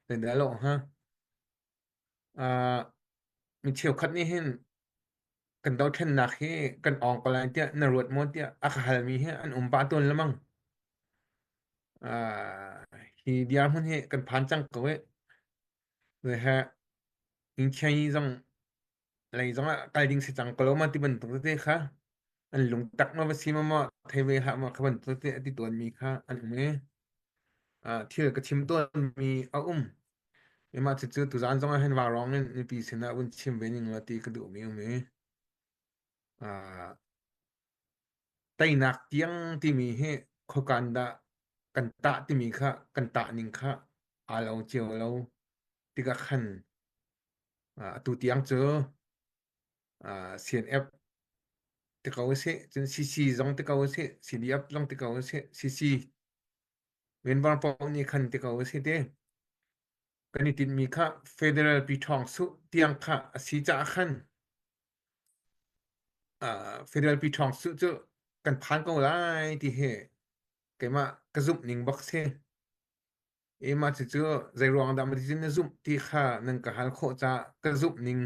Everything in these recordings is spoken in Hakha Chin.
Zeidah a lawh hnga? Uh, mi cheukhat nih hin kan dothlennak hi kan awng ko lai tiah na ruat maw tiah a ka halmi hi an um pah tawn lemang. Uh, hi dirhmun hi kan phan cang ko i he Inchei zong lei zong ah kal ding si cang ko lo ma ti bantuk tete kha an lungtak ma va si ma maw thei ve hlah ma kha bantuk tete a ti tawnmi kha an um i uh, thil ka chim tawnmi a um. Mah cucu tuzaan zong ah hin vaurawng in mipi sinah vun chim ve ning law ti ka duhmi um i uh, teinak tiang timi hi khuakan dah kan tah timi kha kan tah ning kha aa lo cio lo tikah khan uh, atu tiang cu uh, CNF ti ko usih cun CC zong ti ko usih CDF zong ti ko usih CC Menvar paoh nih khan ti ko usih ti kan i tinhmi kha federal pi ṭhawng suh tiang kha a si caah khan uh, federal pi ṭhawng suh cu kan phan ko lai ti hi keimah ka zumh ning bak si. E mah cucu zei ruang dah ma ti na zumh ti kha nan ka hal khawh caah ka zumh ning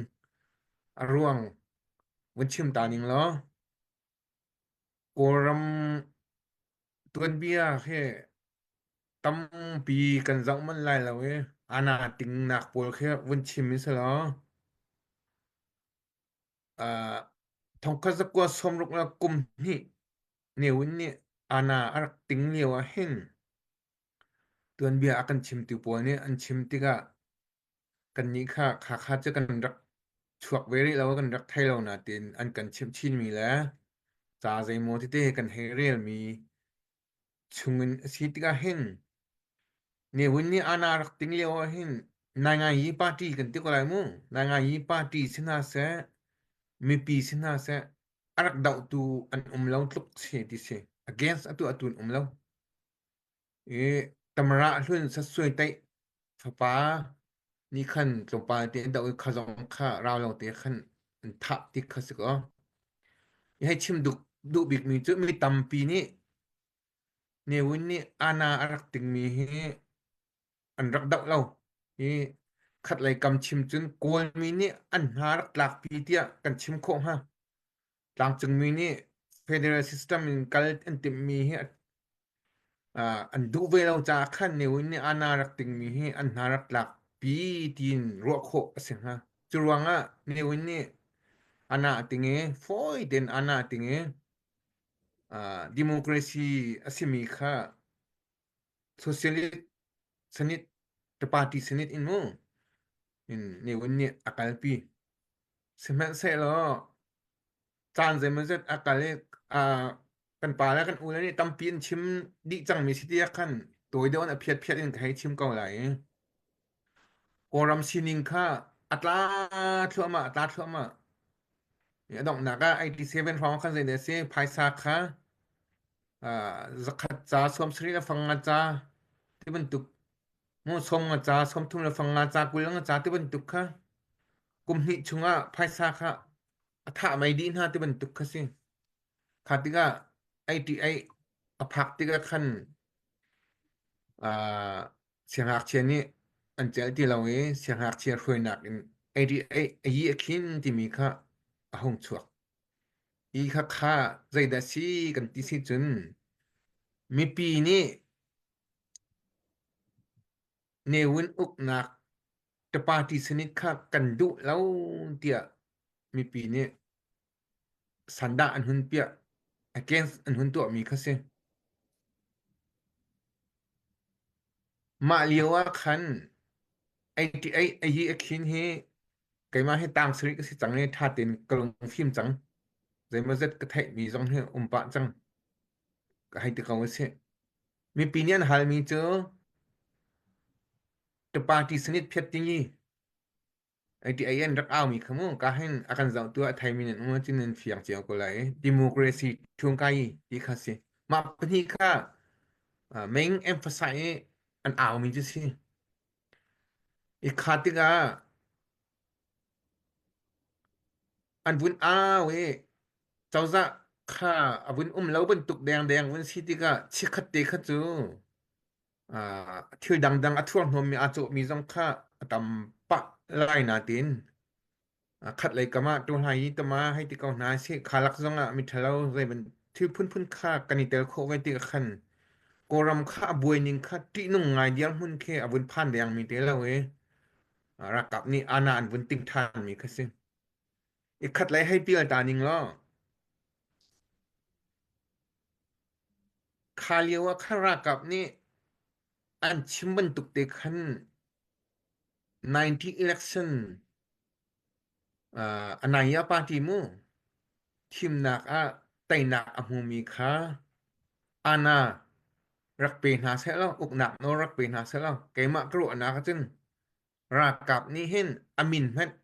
a ruang vun chim ta ning law Kawlram tuanbia khi tampi kan zoh manh lai lo i ana tingnak pawl khi vun chim in selaw uh, thongkhat zakua sawmruk le kum hnih Ne Win nih ana a rak ting lio ah hin tuanbia a kan chimtu pawl nih an chim tikah kannih kha kha kha cu kan rak chuak ve rih lo kan rak thei lo nain an kan chimh chinmi le ca zeimaw tete kan hei relmi chungin a si tikah hin Ne Win nih ana rak ting lio ah hin Nainganyi party kan ti ko lai mu. Nainganyi party si hna seh, mipi si hna seh, a rak dohtu an um lo tluk si ti si. Against atu atu an um lo. I Tamara hlun sasuai taih fapa nih khan tlawmpal te an doh i kha zong kha rau lo te khan an thah ti kha si ko. I hei chim duh duh bikmi cu mi tampi nih Ne Win nih ana a rak tingmi hi an rak doh lo. I khatlei kam chim cun Kawlmi nih an hna rak tlakpi tiah kan chim khawh hnga. Tlangcungmi nih federal system in kal an timhmi hi an duh ve lo caah khan Ne Win nih ana rak tingmi hi an hna rak tlakpi tiin ruah khawh a si hnga. Cu ruangah Ne Win nih ana a ting i fawi tein ana a ting i democracy a simi kha socialist sanit the party sanit in mu in Ne Win nih a kalpi. Sihmanhsehlaw caan zeimawzat a kal i kan pa le kan u le nih tampi an chim dih cangmi si tiah khan tawi deuh in a phiat phiat in ka hei chim ko lai i Kawlram sining kha a tla thluahmah a tla thluahmah. A donghnak ah 87 hrawng khan zei a si phaisa kha zakhat ca sawmsarih le fang nga ca ti bantuk mu sawm nga ca sawmthum le fang nga ca 20 nga ca ti bantuk kha kum hnih chungah phaisa kha a thah mei dih hna ti bantuk kha si. Kha tikah 88 a phak tikah khan uh, siangngakchia nih an celh ti lo i siangngakchia hruainak in 88 a yi a khin timi kha a hung chuak. I kha kha zeidah si kan ti si cun mipi nih Ne Win uknak the party sanit kha kan duh lo tiah mipi nih sandah an hun piah against an hun tuahmi kha si. Mah lio ah khan 88 a yi a khin hi keimah hi tang sarih ka si cang i ṭha tein ka lungfim cang. Zeimawzat ka theihmi zong hi um pah cang. Ka hei ti ko a si. Mipi nih an halmi cu the party sanit phiat tingi ATI an rak aumi kha mu ka hin a kan zohtu a theimi nan um ahcun nan fiang cio ko lai. Democracy ṭhung kai ti kha si. Mah pahnih kha main emphasize i an aumi cu si. I kha tikah an vun au i cozah kha a vun um lo bantuk dengdeng vun si tikah chikkhat te kha cu. Thil dangdang a thurhnawmmi aa cawhmi zong kha a tam pah lai nain khatlei kam ah ṭuhlai i tama hei ti ko hna sih kha lak zong ah miṭhalo zei thil phunphun kha kan i tel khawh ve ti khan Kawlram kha a buai ning kha ṭihnung ngai dirhmun khi a vun phan dengmi te lo i ralkap nih ana an vun ting ṭhanmi kha si. I khatlei hei pial ta ning law kha lio ah khan ralkap nih an chim bantuk te khan 90 election Anaya party mu thimnak ah teinak a hmumi kha ana rak pe hna seh law uknak nawl rak pe hna seh law keimah ka ruahnak ahcun ralkap nih hin a min hmanh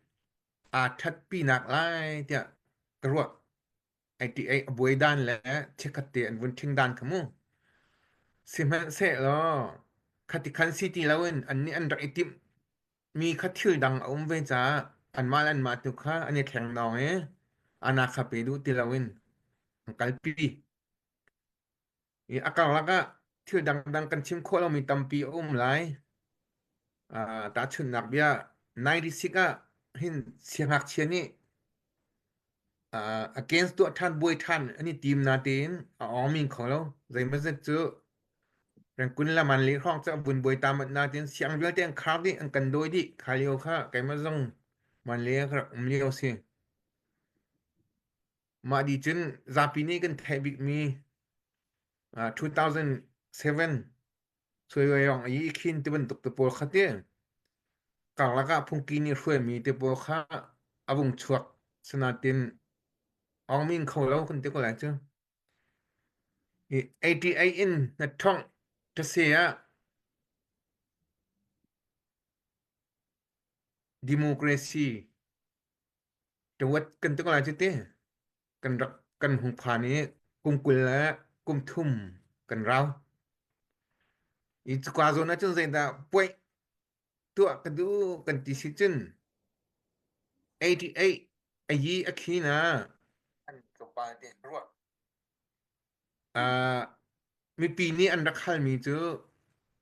aa ṭhatpinak lai tiah ka ruah. Ai ti ai a buai dan le chikkhat te an vun ṭhing dan kha mu. Sihmanhsehlaw khati khan si ti loin annih an rak i timh mi kha thil dang a um ve caah anmah le anmah tu kha an i thleng-nawng i ana kha pe duh ti loin an kalpi. I a karlak ah thil dangdang kan chim khawh lomi tampi a um lai. Tahchunhnak bia 96 ah hin siangngakchia nih against tuah ṭhan buai ṭhan an i tim natein a awng kho lo. Zeimawzat cu Rengkun le Manli hrawng cu a vun buai ta mat natein siang vialte an khar dih, an kan dawi dih. Kha lio kha keimah zong Manli ah ka rak um lio si. Mah dih cun zapi nih kan theih bikmi 2007 Suaiwayong i khin ti bantuk te pawl kha ti karlak ah phungki nih hruaimi te pawl kha a vung chuak sinatin awngmin kho lo kan ti ko lai cu. I 88 in na thongh tase ah democracy Tawat kan ti ko lai cu ti. Kan rak kan hung phan i kum 20 le kum thum kan rau. I cuka zawn ahcun zeidah puaih tuah ka duh kan ti si cun 88 a yi a khi na an tlawmpal te ruah. Uh, mipi nih an rak halmi cu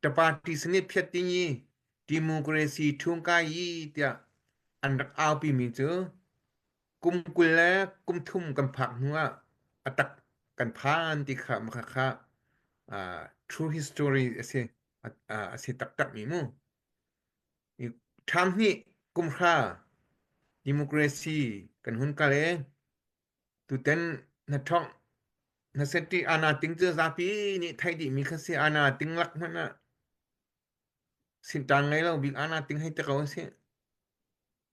the party sinit phiat tingi democracy thung kai yi tiah an rak aupi mi cu kum 20 le kum thum kan phak hnu ah a tak kan phan ti kha makha kha uh, true history a si a si taktak mi mu ṭham hnih kum hra democracy kan hun kal e Tutan na thongh na seti ana ting cu zapi nih theih dihmi kha si ana ting lak hmanh ah sintang ngei lo bik ana ting hei te ko a si.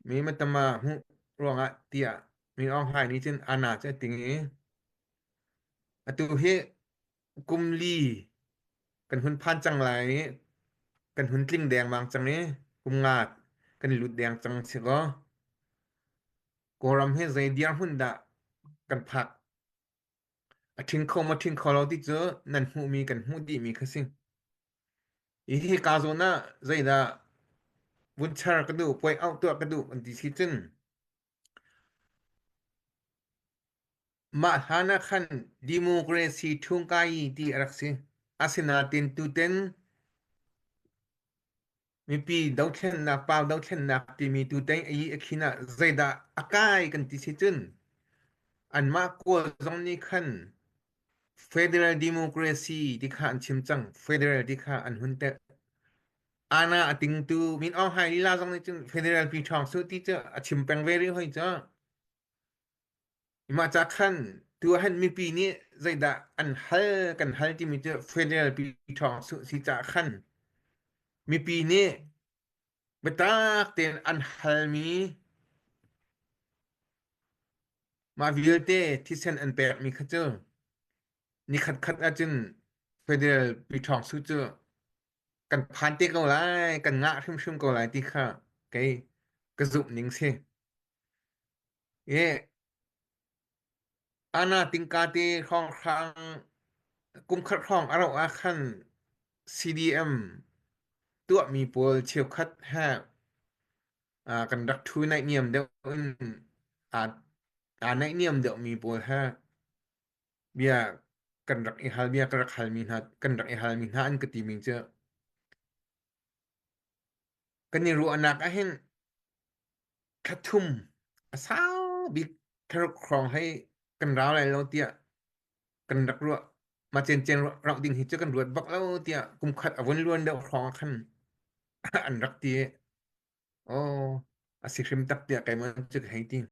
Mi matama hmuh ruangah tiah Min Aung Hlaing nih cun ana cu a ting i atu hi kum li kan hun phan cang lai i kan hun tling dengmang cang i kum nga kan lut deng cang si kaw Kawlram hi zei dirhmun dah kan phak? A ṭhing kho maw ṭhing kho lo ti cu nan hmuhmi kan hmuh dihmi kha si. Hi hika zawn ah zeidah vun char ka duh, puai auh tuah ka duh an ti si cun mah hlan ah khan democracy ṭhungkai ti a rak si. Asinain tuten Mipi dothlennak, pau dothlennak timi tutan i a khin ah zeidah a kai kan ti si cun anmah Kawl zong nih khan federal democracy ti kha an chim cang. Federal ti kha an hun telh. Ana a tingtu Min Aung Hlaing lila zong nih cun federal pi ṭhawng su ti cu a chim peng ve rih hoi cu. Mah ca khan tuahan mipi nih zeidah an hal kan hal timi cu federal pi ṭhawng si caah khan mipi nih biatak tein an halmi mah vialte thisen an pekmi kha cu nikhat khat ahcun federal pi ṭhawng su cu kan phan te ko lai kan ngah hrimhrim ko lai ti kha kei ka zumh ning si. I Anna tingka te hrawnghrang kumkhat hrawng a rauh ah khan CDM tuahmi pawl cheukhat he kan rak ṭhu naihniam deuh in aa naihniam deuhmi pawl he bia kan rak i hal bia ka rak halmi hna kan rak i halmi hna an ka timi cu. Kan i ruahnak ah hin thla thum a sau bik thlaruk hrawng hei kan rau lai lo tiah kan rak ruah. Mah cencen rauh ding hi cu kan ruat bak lo tiah kum khat a vun luan deuh hrawng ah khan an rak ti. Aw, a si hrim tak tiah keimah cu ka hei ti.